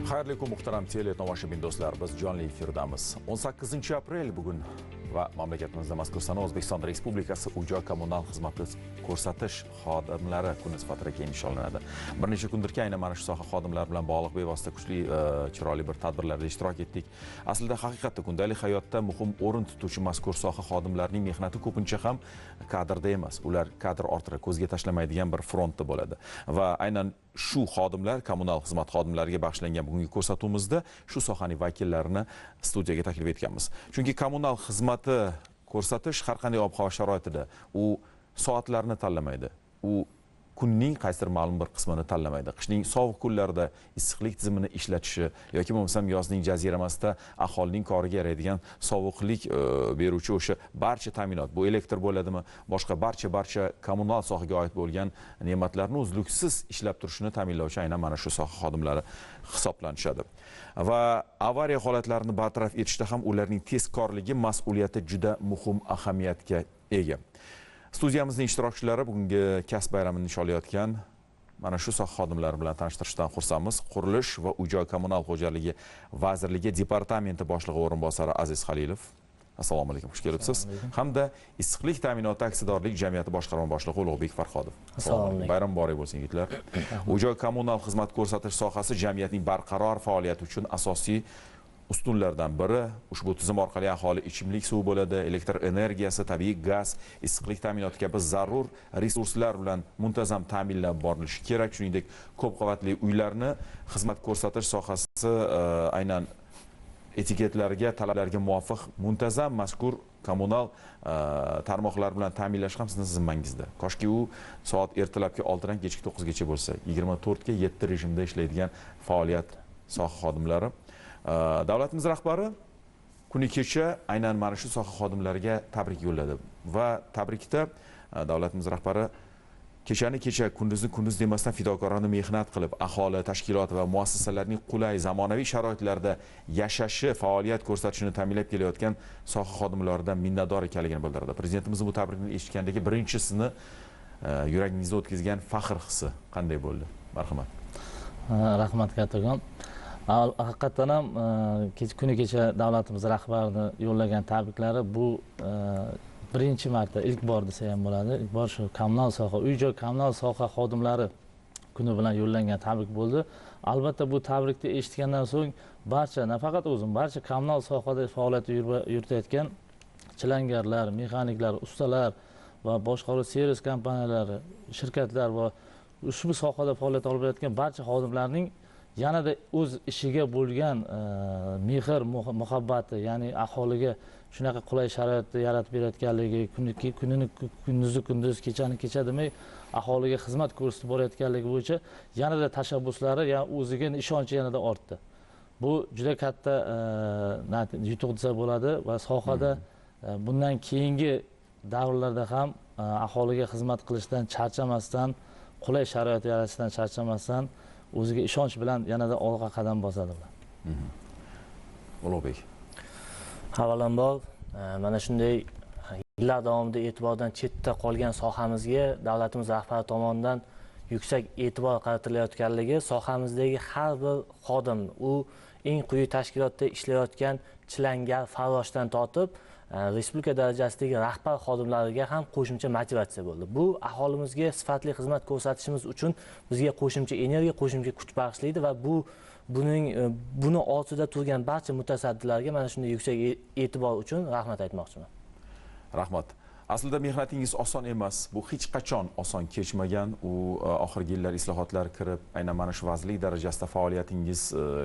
Xayrli kun, muhtaram teletomoshabin do'stlar, biz jonli efirdamiz. 18 aprel bugun va mamlakatimizda mazkur sana O'zbekiston Respublikasi uy-joy kommunal xizmati ko'rsatish xodimlari kuni sifatida keng nishonlanadi. Bir necha kundirki aynan mana shu soha xodimlari bilan bog'liq bevosita kuchli, chiroyli bir tadbirlarda ishtirok etdik. Aslida haqiqatda kundalik hayotda muhim o'rin tutuvchi mazkur soha xodimlarining mehnati ko'pincha ham kadrda emas, ular kadr ortida ko'zga tashlamaydigan bir frontda bo'ladi. Va aynan shu xodimlar, kommunal xizmat xodimlariga bag'ishlangan bugungi ko'rsatuvimizda shu sohaning vakillarini studiyaga taklif etganmiz. Chunki kommunal xizmati ko'rsatish har qanday ob-havo sharoitida u soatlarni tanlamaydi. U kunning qaysidir ma'lum bir qismini tanlamaydi. Qishning sovuq kunlarida issiqlik tizimini ishlatishi yoki bo'lmasam yozning jaziramasida aholining koriga yaraydigan sovuqlik beruvchi o'sha barcha ta'minot, bu elektr bo'ladimi, boshqa barcha kommunal sohaga oid bo'lgan ne'matlarni uzluksiz ishlab turishini ta'minlovchi aynan mana shu soha xodimlari hisoblanishadi. Va avariya holatlarini bartaraf etishda ham ularning tezkorligi, mas'uliyati juda muhim ahamiyatga ega. Studiyamizning ishtirokchilari bugungi kasb bayramini nishonlayotgan mana shu soha xodimlari bilan tanishtirishdan xursandmiz. Qurilish va uy-joy kommunal xo'jaligi vazirligi departamenti boshlig'i o'rinbosari Aziz Xalilov. Assalomu alaykum, xush kelibsiz. Hamda issiqlik ta'minoti aksiyadorlik jamiyati boshqarma boshlig'i Ulug'bek Farhodov. Assalomu alaykum. Bayram muborak bo'lsin, yigitlar. Uy-joy kommunal xizmat ko'rsatish sohasi jamiyatning barqaror faoliyati uchun asosiy ustunlardan biri. Ushbu tizim orqali aholi ichimlik suvi bo'ladi, elektr energiyasi, tabiiy gaz, issiqlik ta'minoti kabi zarur resurslar bilan muntazam ta'minlab borilishi kerak. Shuningdek, ko'p qavatli uylarni xizmat ko'rsatish sohasi aynan etiketlarga, talablarga muvofiq muntazam mazkur kommunal tarmoqlar bilan ta'minlash ham sizning zimmangizda. Koshki u soat ertalabki 6 dan kechki 9 gacha bo'lsa, 24:7 rejimda ishlaydigan faoliyat soha xodimlari. Davlatimiz rahbari kuni kecha aynan mana shu soha xodimlariga tabrik yo'lladi va tabrikda davlatimiz rahbari kechani kecha, kunduzni kunduz demasdan fidokorona mehnat qilib, aholi, tashkilot va muassasalarning qulay zamonaviy sharoitlarda yashashi, faoliyat ko'rsatishini ta'minlab kelayotgan soha xodimlaridan minnatdor ekanligini bildirdi. Prezidentimiz bu tabrikni eshitgandagi birinchisini yuragingizda o'tkazgan faxr hissi qanday bo'ldi? Marhamat. Rahmat kattakon. Haqiqatan ham kuni kecha davlatimiz rahbarini yo'llagan tabriklari bu birinchi marta, ilk bor desa ham bo'ladi. İlk bor shu kommunal soha, uy-joy kommunal soha xodimlari kuni bilan yo'llangan tabrik bo'ldi. Albatta bu tabrikni eshitgandan so'ng barcha, nafaqat o'zim, barcha kommunal sohada faoliyat yuritayotgan chilangarlar, mexaniklar, ustalar va boshqaruv servis kompaniyalari, shirkatlar va ushbu sohada faoliyat olib borayotgan barcha xodimlarning yanada o'z ishiga bo'lgan mehr, muhabbati, ya'ni aholiga shunaqa qulay sharoitni yaratib berayotganligi, kunini kunduzni kunduz, kechani kecha demay aholiga xizmat ko'rsatib borayotganligi bo'yicha yanada tashabbuslari, ya'ni o'ziga ishonchi yanada ortdi. Bu juda katta yutuq desa bo'ladi va sohada bundan keyingi davrlarda ham aholiga xizmat qilishdan charchamasdan, qulay sharoit yaratishdan charchamasdan o'ziga ishonch bilan yanada olg'a qadam bosadi ular. Ulug'bek. Avvalambor mana shunday yillar davomida e'tibordan chetda qolgan sohamizga davlatimiz rahbari tomonidan yuksak e'tibor qaratilayotganligi, sohamizdagi har bir xodim, u eng quyi tashkilotda ishlayotgan chilangar, farroshdan tortib respublika darajasidagi rahbar xodimlariga ham qo'shimcha motivatsiya bo'ldi. Bu aholimizga sifatli xizmat ko'rsatishimiz uchun bizga qo'shimcha energiya, qo'shimcha kuch bag'ishlaydi va buni ortida turgan barcha mutasaddilarga mana shunday yuksak e'tibor uchun rahmat aytmoqchiman. Rahmat. Aslida mehnatingiz oson emas. Bu hech qachon oson kechmagan. U oxirgi yillar islohotlar kirib, aynan mana shu vazirlik darajasida faoliyatingiz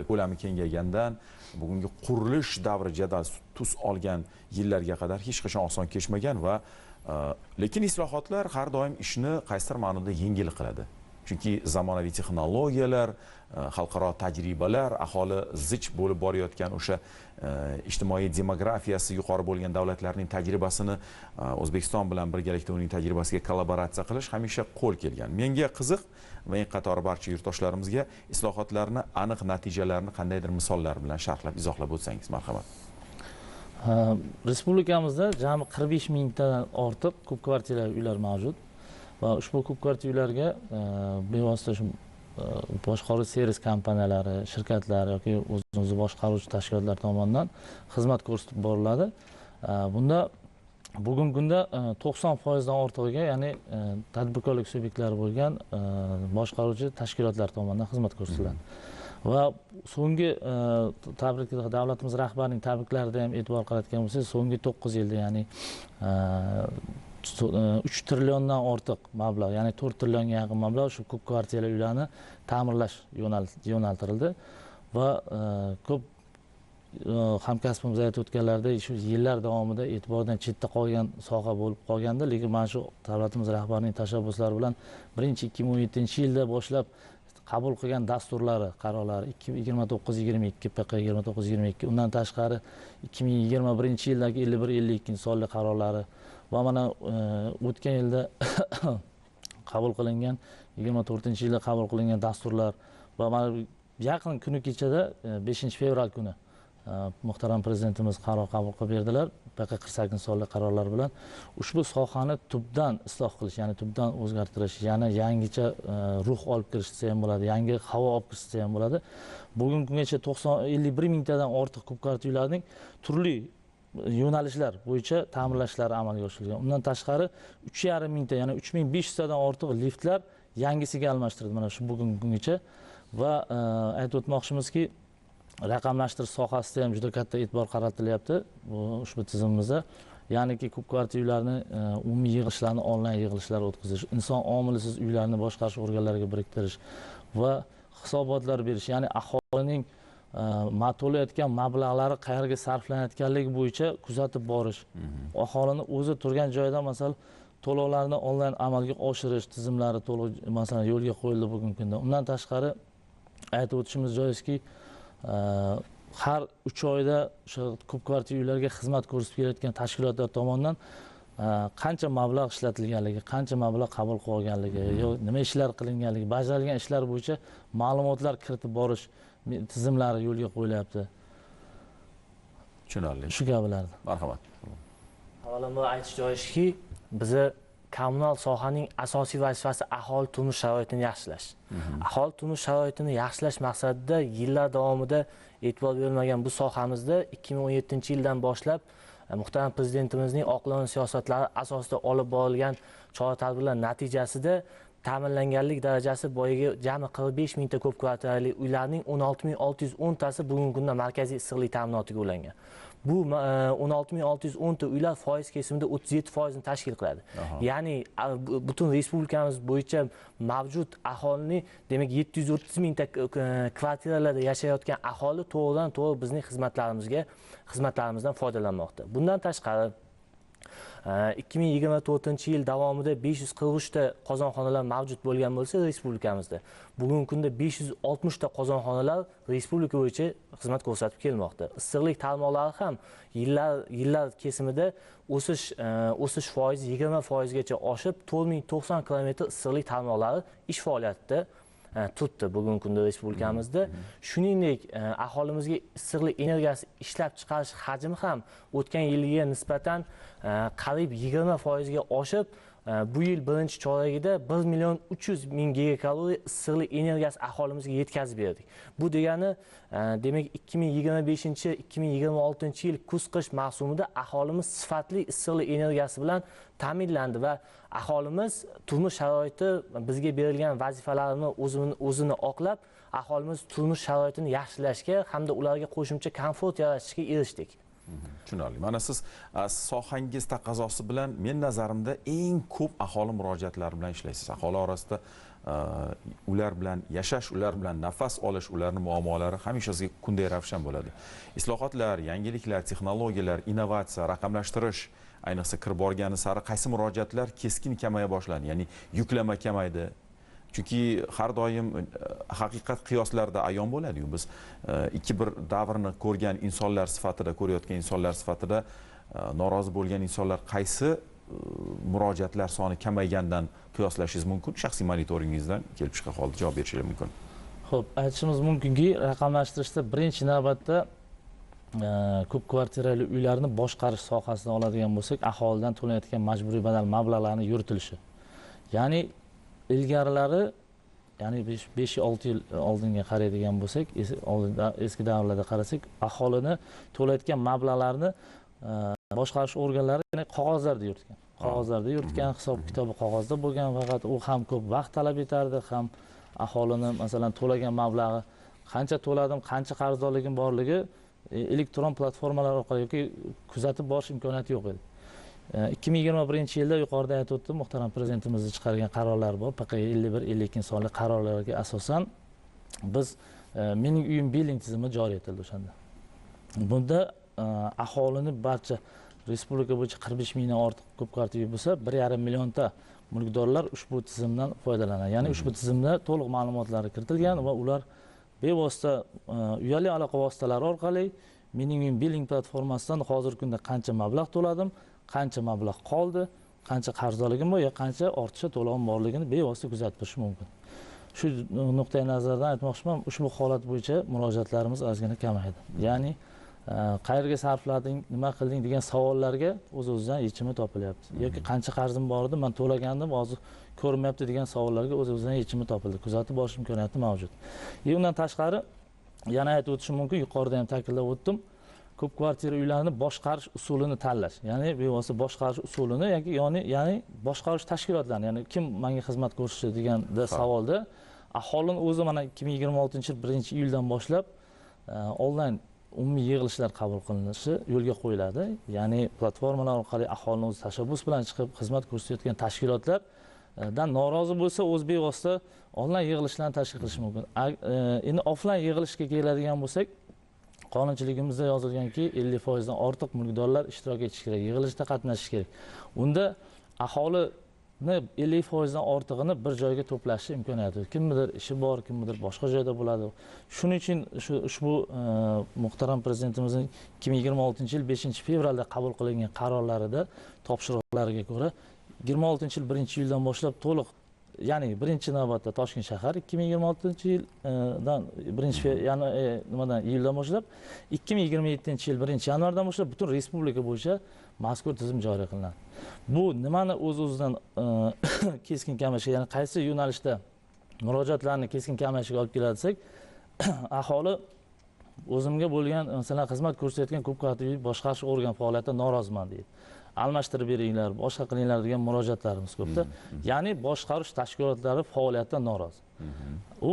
ko'lami kengaygandan bugungi qurilish davri jadal tus olgan yillarga qadar hech qachon oson kechmagan va lekin islohotlar har doim ishni qaysidir ma'noda yengil qiladi. Chunki zamonaviy texnologiyalar, xalqaro tajribalar, aholi zich bo'lib borayotgan o'sha ijtimoiy demografiyasi yuqori bo'lgan davlatlarning tajribasini O'zbekiston bilan birgalikda uning tajribasiga kollaboratsiya qilish hamisha qo'l kelgan. Menga qiziq va eng qatori barcha yurtdoshlarimizga islohotlarni aniq natijalarini qandaydir misollar bilan sharhlab, izohlab o'tsangiz, marhamat. Respublikamizda jami 45 mingdan ortiq ko'p kvartirali uylar mavjud va ushbu ko'p kvartirali uylarga bevosita shu boshqaruv servis kompaniyalari, shirkatlar yoki o'zini boshqaruvchi tashkilotlar tomonidan xizmat ko'rsatib boriladi. Bunda bugungi kunda 90% dan ortig'iga, ya'ni tadbirkorlik subyektlari bo'lgan boshqaruvchi tashkilotlar tomonidan xizmat ko'rsatiladi. Va so'nggi tabrik, davlatimiz rahbarining tabriklarida ham e'tibor qaratgan bo'lsangiz, so'nggi 9 yilda, ya'ni 3 trilliondan ortiq mablag', ya'ni 4 trillionga yaqin mablag' shu ko'p kvartirali uylarni ta'mirlash yo'naltirildi. Va ko'p hamkasbimiz aytib o'tganlaridek, shu yillar davomida e'tibordan chetda qolgan soha bo'lib qolgandi, lekin mana shu davlatimiz rahbarining tashabbuslari bilan birinchi 2017-yilda boshlab qabul qilgan dasturlari, qarorlari 29-22 PQ 29-22, undan tashqari 2021-yildagi 51-52 sonli qarorlari va mana o'tgan yilda qabul qilingan 24-yilda qabul qilingan dasturlar va mana yaqin kuni kechada 5 fevral kuni muhtaram prezidentimiz qaror qabul qilib berdilar. PQ 48 sonli qarorlar bilan ushbu sohani tubdan isloh qilish, ya'ni tubdan o'zgartirish, yana yangicha ruh olib kirish desa ham bo'ladi, yangi havo olib kirish desa ham bo'ladi. Bugungi kungacha 51 mingtadan ortiq ko'p qavatli uylarning turli yo'nalishlar bo'yicha ta'mirlashlari amalga oshirilgan. Undan tashqari 3,5 mingta, ya'ni 3500 tadan ortiq liftlar yangisiga almashtirildi mana shu bugungi kungacha. Va aytib o'tmoqchimizki, raqamlashtirish sohasida ham juda katta e'tibor qaratilyapti bu ushbu tizimimizda. Ya'niki ko'p kvartirali uylarni umumiy yig'ilishlarni onlayn yig'ilishlar o'tkazish, inson omilisiz uylarni boshqarish organlariga biriktirish va hisobotlar berish, ya'ni aholining to'layotgan mablag'lari qayerga sarflanayotganligi bo'yicha kuzatib borish, aholini o'zi turgan joyidan masalan to'lovlarni onlayn amalga oshirish tizimlari to'liq masalan yo'lga qo'yildi bugungi kunda. Undan tashqari aytib o'tishimiz joizki, har 3 oyda o'sha ko'p kvartirali uylarga xizmat ko'rsatib kelayotgan tashkilotlar tomonidan qancha mablag' ishlatilganligi, qancha mablag' qabul qilganligi, yo nima ishlar qilinganligi, bajarilgan ishlar bo'yicha ma'lumotlar kiritib borish tizimlari yo'lga qo'yilyapti. Tushunarli. Shu kabilardi. Marhamat. Avvalambor aytish joizki, bizni kommunal sohaning asosiy vazifasi aholi turmush sharoitini yaxshilash. Aholi turmush sharoitini yaxshilash maqsadida yillar davomida e'tibor berilmagan bu sohamizda 2017-yildan boshlab muhtaram prezidentimizning oqilona siyosatlari asosida olib borilgan chora-tadbirlar natijasida ta'minlanganlik darajasi boyagi jami 45 mingta ko'p kvartirali uylarning 16 610 tasi bugungi kunda markaziy issiqlik ta'minotiga ulangan. Bu 16 610 ta uylar foiz kesimida 37% ni tashkil qiladi. Ya'ni butun respublikamiz bo'yicha mavjud aholining, demak, 730 mingta kvartiralarda yashayotgan aholi to'g'ridan to'g'ri bizning xizmatlarimizdan foydalanmoqda. Bundan tashqari 2024 yil davomida 543 ta qozonxonalar mavjud bo'lgan bo'lsa respublikamizda, bugungi kunda 560 ta qozonxonalar respublika bo'yicha xizmat ko'rsatib kelmoqda. Issiqlik tarmoqlari ham yillar kesimida o'sish foizi 20 foizgacha oshib, 4090 kilometr issiqlik tarmoqlari ish faoliyatida turibdi bugungi kunda respublikamizda. Shuningdek, aholimizga issiqlik energiyasi ishlab chiqarish hajmi ham o'tgan yilga nisbatan qariyb 20 foizga oshib, bu yil birinchi choragida 1 million 300 ming gigakaloriya issiqlik energiyasi aholimizga yetkazib berdik. Bu degani, demak, 2025-2026 yil kuz qish mavsumida aholimiz sifatli issiqlik energiyasi bilan ta'minlandi va aholimiz turmush sharoiti bizga berilgan vazifalarni o'zini oqlab, aholimiz turmush sharoitini yaxshilashga hamda ularga qo'shimcha komfort yaratishga erishdik. Tushunarli. Mana siz sohangiz taqozosi bilan men nazarimda eng ko'p aholi murojaatlari bilan ishlaysiz. Aholi orasida ular bilan yashash, ular bilan nafas olish, ularning muammolari hamisha sizga kunday ravshan bo'ladi. Islohotlar, yangiliklar, texnologiyalar, innovatsiya, raqamlashtirish ayniqsa kirib borgani sari qaysi murojaatlar keskin kamaya boshladi? Ya'ni yuklama kamaydi. Chunki har doim haqiqat qiyoslarda ayon bo'ladi-yu. Biz ikki bir davrni ko'rgan insonlar sifatida, ko'rayotgan insonlar sifatida norozi bo'lgan insonlar qaysi murojaatlar soni kamaygandan qiyoslashingiz mumkin? Shaxsiy monitoringizdan kelib chiqqan holda javob berishingiz mumkin. Xo'p, aytishimiz mumkinki, raqamlashtirishda birinchi navbatda ko'p kvartirali uylarni boshqarish sohasini oladigan bo'lsak, aholidan to'lanayotgan majburiy badal mablag'larini yuritilishi. Ya'ni ilgarilari ya'ni 5-6 yil oldinga qaraydigan bo'lsak, eski davrlarda qarasak, aholini to'layotgan mablag'larni boshqarish organlari ya'ni qog'ozlarda yuritgan. Qog'ozlarda yuritgan, hisob kitobi qog'ozda bo'lgan, faqat u ham ko'p vaqt talab etardi, ham aholini masalan to'lagan mablag'i qancha to'ladim, qancha qarzdorligim borligi elektron platformalar orqali yoki kuzatib borish imkoniyati yo'q edi. 2021-yilda yuqorida aytib o'tdim, muhtaram prezidentimizning chiqargan qarorlari bor, PQ 51-52 sonli qarorlarga asosan biz Mening uyim billing tizimi joriy etildi o'shanda. Bunda aholini barcha respublika bo'yicha 45 mingdan ortiq ko'p kvartirali bo'lsa, 1,5 millionta mulkdorlar ushbu tizimdan foydalanadi. Ya'ni ushbu tizimda to'liq ma'lumotlari kiritilgan va ular bevosita uyali aloqa vositalari orqali Mening uyim billing platformasidan hozirgi kunda qancha mablag' to'ladim, qancha mablag' qoldi, qancha qarzdorligim bor yo qancha ortiqcha to'lovim borligini bevosita kuzatib turish mumkin. Shu nuqtai nazardan aytmoqchiman, ushbu holat bo'yicha murojaatlarimiz ozgina kamaydi. Ya'ni qayerga sarflading, nima qilding degan savollarga o'z-o'zidan yechimi topilyapti. Yoki qancha qarzim bor edi, men to'lagandim, hozir ko'rinmayapti degan savollarga o'z-o'zidan yechimi topildi. Kuzatib borish imkoniyati mavjud. Undan tashqari yana aytib o'tishim mumkin, yuqorida ham ta'kidlab o'tdim. Ko'p kvartira uylarni boshqarish usulini tanlash, ya'ni bevosita boshqarish usulini yoki ya'ni boshqarish tashkilotlarini, ya'ni kim menga xizmat ko'rsatadi deganda savolda aholining o'zi mana 2026-yil 1-iyuldan boshlab onlayn umumiy yig'ilishlar qabul qilinishi yo'lga qo'yiladi. Ya'ni platformalar orqali aholining o'zi tashabbus bilan chiqib xizmat ko'rsatayotgan tashkilotlardan norozi bo'lsa, o'z bevosita onlayn yig'ilishlarni tashkil qilishi mumkin. Endi offlayn yig'ilishga keladigan bo'lsak, qonunchiligimizda yozilganki 50% dan ortiq mulkdorlar ishtirok etishi kerak, yig'ilishda qatnashishi kerak. Unda aholini 50% dan ortig'ini bir joyga to'plashi imkoniyati yo'q. Kimnidir ishi bor, kimnidir boshqa joyda bo'ladi. Shuning uchun ushbu muhtaram prezidentimizning 2026-yil 5-fevralda qabul qilingan qarorlarida topshiriqlariga ko'ra 26-yil 1-iyuldan boshlab to'liq, ya'ni birinchi navbatda Toshkent shahar 2026-yildan 1-iyuldan boshlab 2027-yil 1-yanvardan boshlab butun respublika bo'yicha mazkur tizim joriy qilinadi. Bu nimani o'z-o'zidan keskin kamayishiga, ya'ni qaysi yo'nalishda murojaatlarni keskin kamayishiga olib keladi desak, aholi o'zimga bo'lgan masalan xizmat ko'rsatayotgan ko'p qavatli boshqarish organ faoliyatidan noroziman deydi. Almashtirib beringlar, boshqa qilinglar degan murojaatlarimiz ko'pda. Ya'ni boshqarish tashkilotlari faoliyatidan norozi. U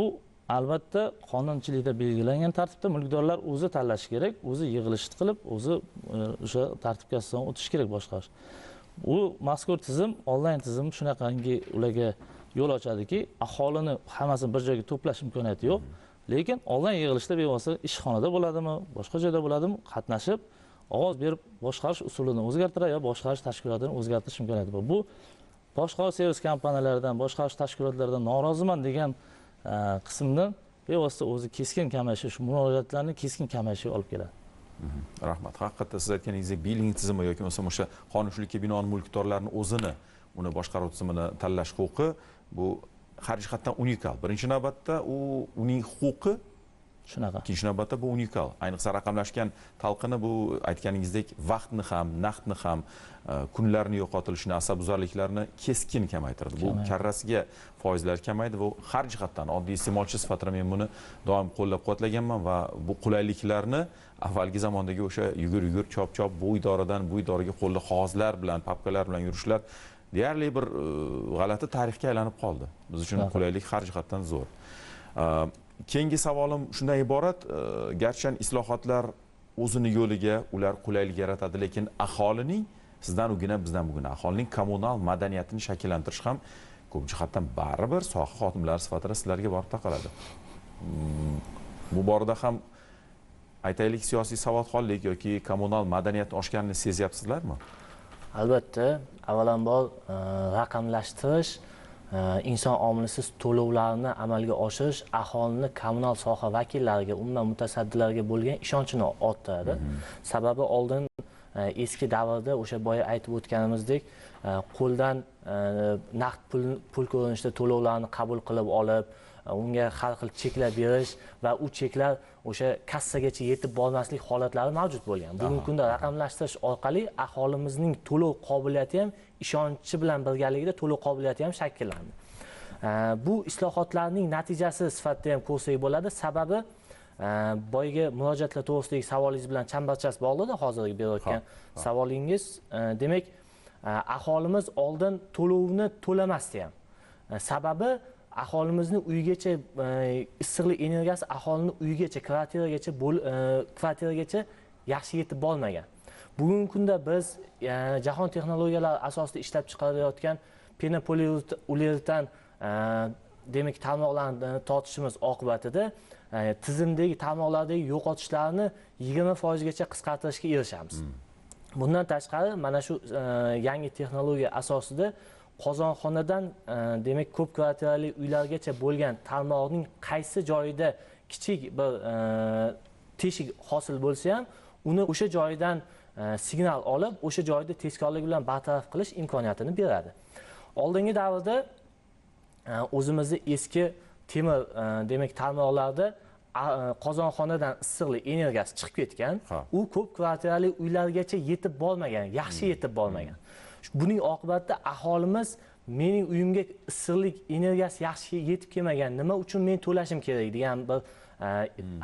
albatta qonunchilikda belgilangan tartibda mulkdorlar o'zi tanlashi kerak, o'zi yig'ilish qilib, o'zi o'sha tartibga asosan o'tish kerak boshqarish. U mazkur tizim, onlayn tizim shunaqangi ularga yo'l ochadiki, aholini hammasini bir joyga to'plash imkoniyati yo'q, lekin onlayn yig'ilishda bevosita ishxonada bo'ladimi, boshqa joyda bo'ladimi, qatnashib ovoz berib boshqarish usulini o'zgartiradi yo boshqarish tashkilotini o'zgartirish imkoniyati bor. Bu boshqaruv servis kompaniyalaridan, boshqarish tashkilotlaridan noroziman degan qismni bevosita o'zi keskin kamayishi, shu murojaatlarni keskin kamayishiga olib keladi. Rahmat. Haqiqatda siz aytganingizdek billing tizimi yoki bo'lmasa o'sha qonunchilikka binoan mulkdorlarni o'zini uni boshqaruv tizimini tanlash huquqi bu har jihatdan unikal. Birinchi navbatda u uning huquqi, shunaqa. Ikkinchi navbatda bu unikal. Ayniqsa raqamlashgan talqini bu aytganingizdek vaqtni ham, naqdni ham, kunlarni yo'qotilishini, asabbuzarliklarni keskin kamaytirdi. Bu karrasiga foizlar kamaydi va har jihatdan oddiy iste'molchi sifatida men buni doim qo'llab-quvvatlaganman va bu qulayliklarni avvalgi zamondagi o'sha yugur-yugur, chop-chop bu idoradan bu idoraga qo'lda qog'ozlar bilan, papkalar bilan yurishlar deyarli bir g'alati tarixga aylanib qoldi. Biz uchun qulaylik har jihatdan zo'r. Keyingi savolim shundan iborat, garchi islohotlar o'zini yo'liga, ular qulaylik yaratadi, lekin aholining sizdan ugina, bizdan bugina aholining kommunal madaniyatini shakllantirish ham ko'p jihatdan baribir soha xodimlari sifatida sizlarga borib taqaladi. Bu borada ham aytaylik siyosiy savodxonlik yoki kommunal madaniyat oshganini sezyapsizlarmi? Albatta, avvalambor raqamlashtirish, inson omilisiz to'lovlarni amalga oshirish aholini kommunal soha vakillariga, umuman mutasaddilarga bo'lgan ishonchini orttiradi. Sababi oldin eski davrda o'sha boya aytib o'tganimizdek qo'ldan naqd pul ko'rinishida to'lovlarni qabul qilib olib, unga har xil cheklar berish va u cheklar o'sha kassagacha yetib bormaslik holatlari mavjud bo'lgan. Bugungi kunda raqamlashtirish orqali aholimizning to'lov qobiliyati ham, ishonchi bilan birgalikda to'lov qobiliyati ham shakllandi. Bu islohotlarning natijasi sifatida ham ko'rsak bo'ladi. Sababi boyagi murojaatlar to'g'risidagi savolingiz bilan chambarchas bog'liqda hozirgi berayotgan savolingiz. Demak, aholimiz oldin to'lovni to'lamasdi ham. Sababi aholimizni uyigacha issiqlik energiyasi aholini uyigacha, kvartiragacha yaxshi yetib bormagan. Bugungi kunda biz jahon texnologiyalari asosida ishlab chiqarilayotgan penopoliuretan demak tarmoqlarni tortishimiz oqibatida tizimdagi tarmoqlardagi yo'qotishlarni 20% gacha qisqartirishga erishamiz. Bundan tashqari mana shu yangi texnologiya asosida qozonxonadan demak ko'p kvartirali uylargacha bo'lgan tarmoqning qaysi joyida kichik bir teshik hosil bo'lsa ham uni o'sha joyidan signal olib, o'sha joyda tezkorlik bilan bartaraf qilish imkoniyatini beradi. Oldingi davrda o'zimizni eski temir demak tarmoqlarda qozonxonadan issiqlik energiyasi chiqib ketgan, u ko'p kvartirali uylargacha yetib bormagan, yaxshi yetib bormagan. Buning oqibatida aholimiz mening uyimga issiqlik energiyasi yaxshi yetib kelmagan, nima uchun men to'lashim kerak degan bir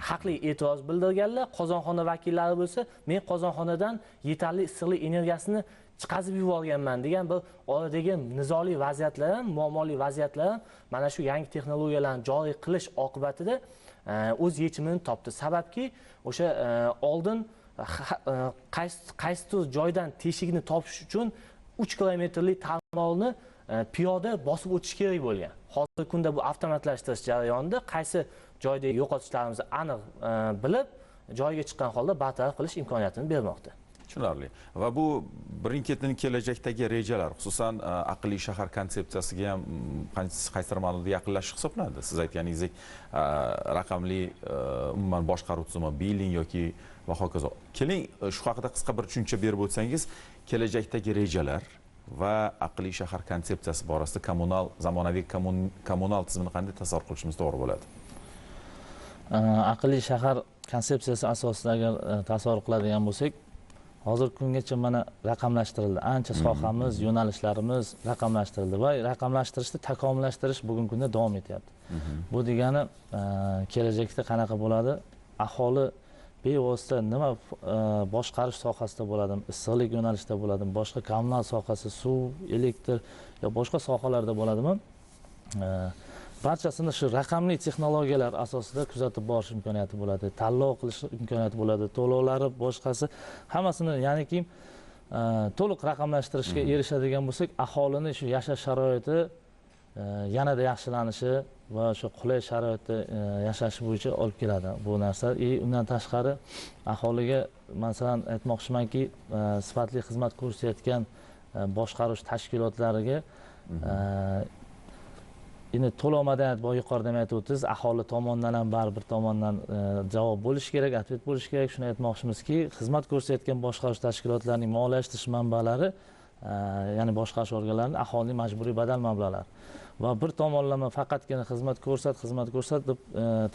haqli e'tiroz bildirganlar. Qozonxona vakillari bo'lsa, men qozonxonadan yetarli issiqlik energiyasini chiqazib yuborganman degan bir oradagi nizoli vaziyatlar ham, muammoli vaziyatlar ham mana shu yangi texnologiyalarni joriy qilish oqibatida o'z yechimini topdi. Sababki o'sha oldin qaysidir joydan teshikni topish uchun 3 kilometrlik tarmoqni piyoda bosib o'tish kerak bo'lgan. Hozirgi kunda bu avtomatlashtirish jarayonida qaysi joydagi yo'qotishlarimizni aniq bilib, joyiga chiqqan holda bartaraf qilish imkoniyatini bermoqda. Tushunarli. Va bu birin-ketin kelajakdagi rejalar, xususan aqlli shahar konsepsiyasiga ham qaysidir ma'noda yaqinlashish hisoblanadi. Siz aytganingizdek, raqamli umuman boshqaruv tizimi, billing yoki va hokazo. Keling, shu haqida qisqa bir tushuncha berib o'tsangiz, kelajakdagi rejalar va aqlli shahar konsepsiyasi borasida kommunal, zamonaviy kommunal tizimini qanday tasavvur qilishimiz to'g'ri bo'ladi? Aqlli shahar konsepsiyasi asosida agar tasavvur qiladigan bo'lsak, hozir kungacha mana raqamlashtirildi. Ancha sohamiz, yo'nalishlarimiz raqamlashtirildi va raqamlashtirishni takomillashtirish bugungi kunda davom etyapti. Bu degani kelajakda qanaqa bo'ladi? Aholi bevosita nima boshqarish sohasida bo'ladimi, issiqlik yo'nalishida bo'ladimi, boshqa kommunal sohasi, suv, elektr yo boshqa sohalarda bo'ladimi? Barchasini shu raqamli texnologiyalar asosida kuzatib borish imkoniyati bo'ladi, tanlov qilish imkoniyati bo'ladi, to'lovlari, boshqasi hammasini, ya'niki to'liq raqamlashtirishga erishadigan bo'lsak, aholini shu yashash sharoiti yanada yaxshilanishi va shu qulay sharoitda yashashi bo'yicha olib keladi bu narsa. Undan tashqari aholiga masalan aytmoqchimanki, sifatli xizmat ko'rsatayotgan boshqarish tashkilotlariga endi to'lov madaniyati boya yuqorida ham aytib o'tdingiz, aholi tomonidan ham baribir tomondan javob bo'lishi kerak, ответ bo'lishi kerak. Shuni aytmoqchimizki, xizmat ko'rsatayotgan boshqarish tashkilotlarining moliyalashtirish manbalari, ya'ni boshqarish organlarining aholining majburiy badal mablag'lari va bir tomonlama faqatgina xizmat ko'rsat, xizmat ko'rsat deb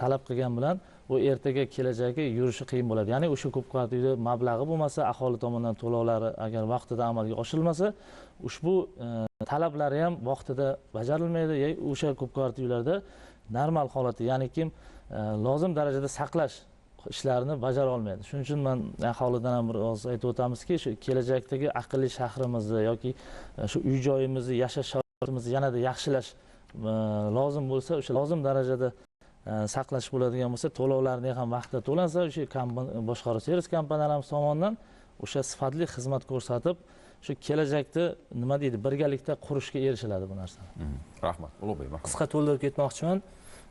talab qilgan bilan u ertaga kelajagi yurishi qiyin bo'ladi. Ya'ni o'sha ko'p qavatli uyda mablag'i bo'lmasa, aholi tomonidan to'lovlari agar vaqtida amalga oshirilmasa, ushbu talablari ham vaqtida bajarilmaydi. O'sha ko'p qavatli uylarda normal holatda, ya'ni kim lozim darajada saqlash ishlarini bajara olmaydi. Shuning uchun men aholidan ham bir oz aytib o'tamizki, shu kelajakdagi aqlli shahrimizni yoki shu uy joyimizni, yashash sharoitimizni yanada yaxshilash lozim bo'lsa, o'sha lozim darajada saqlash bo'ladigan bo'lsa, to'lovlarni ham vaqtida to'lansa, o'sha boshqaruv servis kompaniyalarimiz tomonidan o'sha sifatli xizmat ko'rsatib, shu kelajakda nima deydi, birgalikda qurishga erishiladi bu narsani. Rahmat, Ulug'bek. Qisqa to'ldirib ketmoqchiman.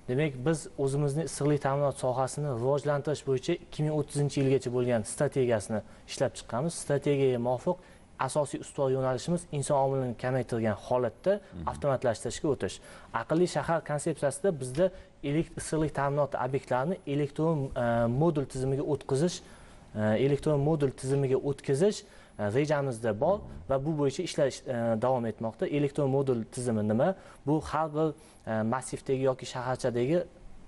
Demak, biz o'zimizni issiqlik ta'minot sohasini rivojlantirish bo'yicha 2030-yilgacha bo'lgan strategiyasini ishlab chiqqanmiz. Strategiyaga muvofiq asosiy ustuvor yo'nalishimiz inson omilini kamaytirgan holatda avtomatlashtirishga o'tish. Aqlli shahar konsepsiyasida bizda issiqlik ta'minoti obyektlarini elektron modul tizimiga o'tkazish, elektron modul tizimiga o'tkazish rejamizda bor va bu bo'yicha ishlar davom etmoqda. Elektron modul tizimi nima? Bu har bir massivdagi yoki shaharchadagi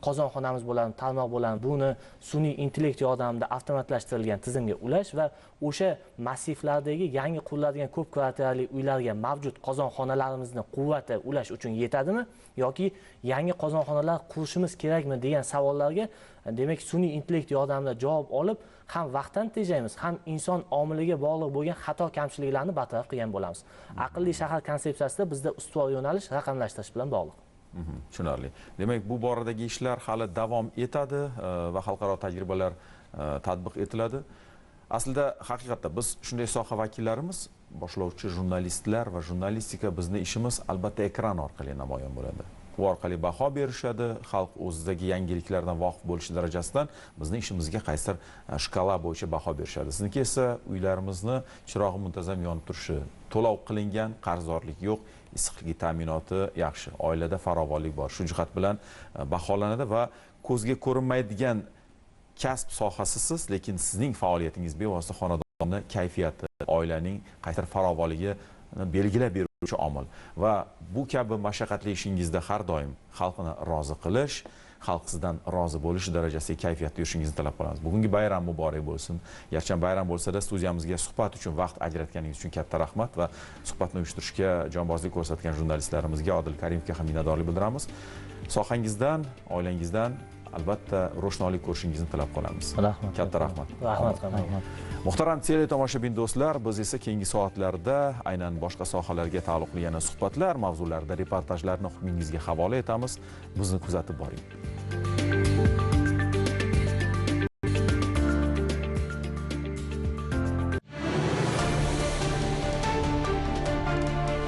qozonxonamiz bo'ladimi, tarmoq bo'ladimi, buni sun'iy intellekt yordamida avtomatlashtirilgan tizimga ulash va o'sha massivlardagi yangi quriladigan ko'p kvartirali uylarga mavjud qozonxonalarimizni quvvati ulash uchun yetadimi yoki yangi qozonxonalar qurishimiz kerakmi degan savollarga demak sun'iy intellekt yordamida javob olib, ham vaqtdan tejaymiz, ham inson omiliga bog'liq bo'lgan xato kamchiliklarni bartaraf qilgan bo'lamiz. Aqlli shahar konsepsiyasida bizda ustuvor yo'nalish raqamlashtirish bilan bog'liq. Tushunarli. Demak, bu boradagi ishlar hali davom etadi va xalqaro tajribalar tatbiq etiladi. Aslida haqiqatda biz shunday soha vakillarimiz, boshlovchi jurnalistlar va jurnalistika bizni ishimiz albatta ekran orqali namoyon bo'ladi. U orqali baho berishadi, xalq o'zidagi yangiliklardan voqif bo'lish darajasidan bizni ishimizga qaysidir shkala bo'yicha baho berishadi. Sizniki esa uylarimizni chirog'i muntazam yonib turishi, to'lov qilingan, qarzdorlik yo'q, issiqlik ta'minoti yaxshi, oilada farovonlik bor. Shu jihat bilan baholanadi va ko'zga ko'rinmaydigan kasb sohasisiz, lekin sizning faoliyatingiz bevosita xonadonni kayfiyati, oilaning qaysidir farovonligi belgilab beruvchi omil. Va bu kabi mashaqqatli ishingizda har doim xalqni rozi qilish, xalq sizdan rozi bo'lish darajasiga kayfiyatda yurishingizni talab qilamiz. Bugungi bayram muborak bo'lsin. Garchi bayram bo'lsa-da studiyamizga suhbat uchun vaqt ajratganingiz uchun katta rahmat va suhbatni uyushtirishga jonbozlik ko'rsatgan jurnalistlarimizga, Odil Karimovga ham minnatdorlik bildiramiz. Sohangizdan, oilangizdan albatta ro'shnolik ko'rishingizni tilab qolamiz. Rahmat. Katta rahmat. Rahmat. Muhtaram teletomoshabin do'stlar, biz esa keyingi soatlarda aynan boshqa sohalarga taalluqli yana suhbatlar, mavzularda reportajlarni hukmingizga havola etamiz. Bizni kuzatib boring.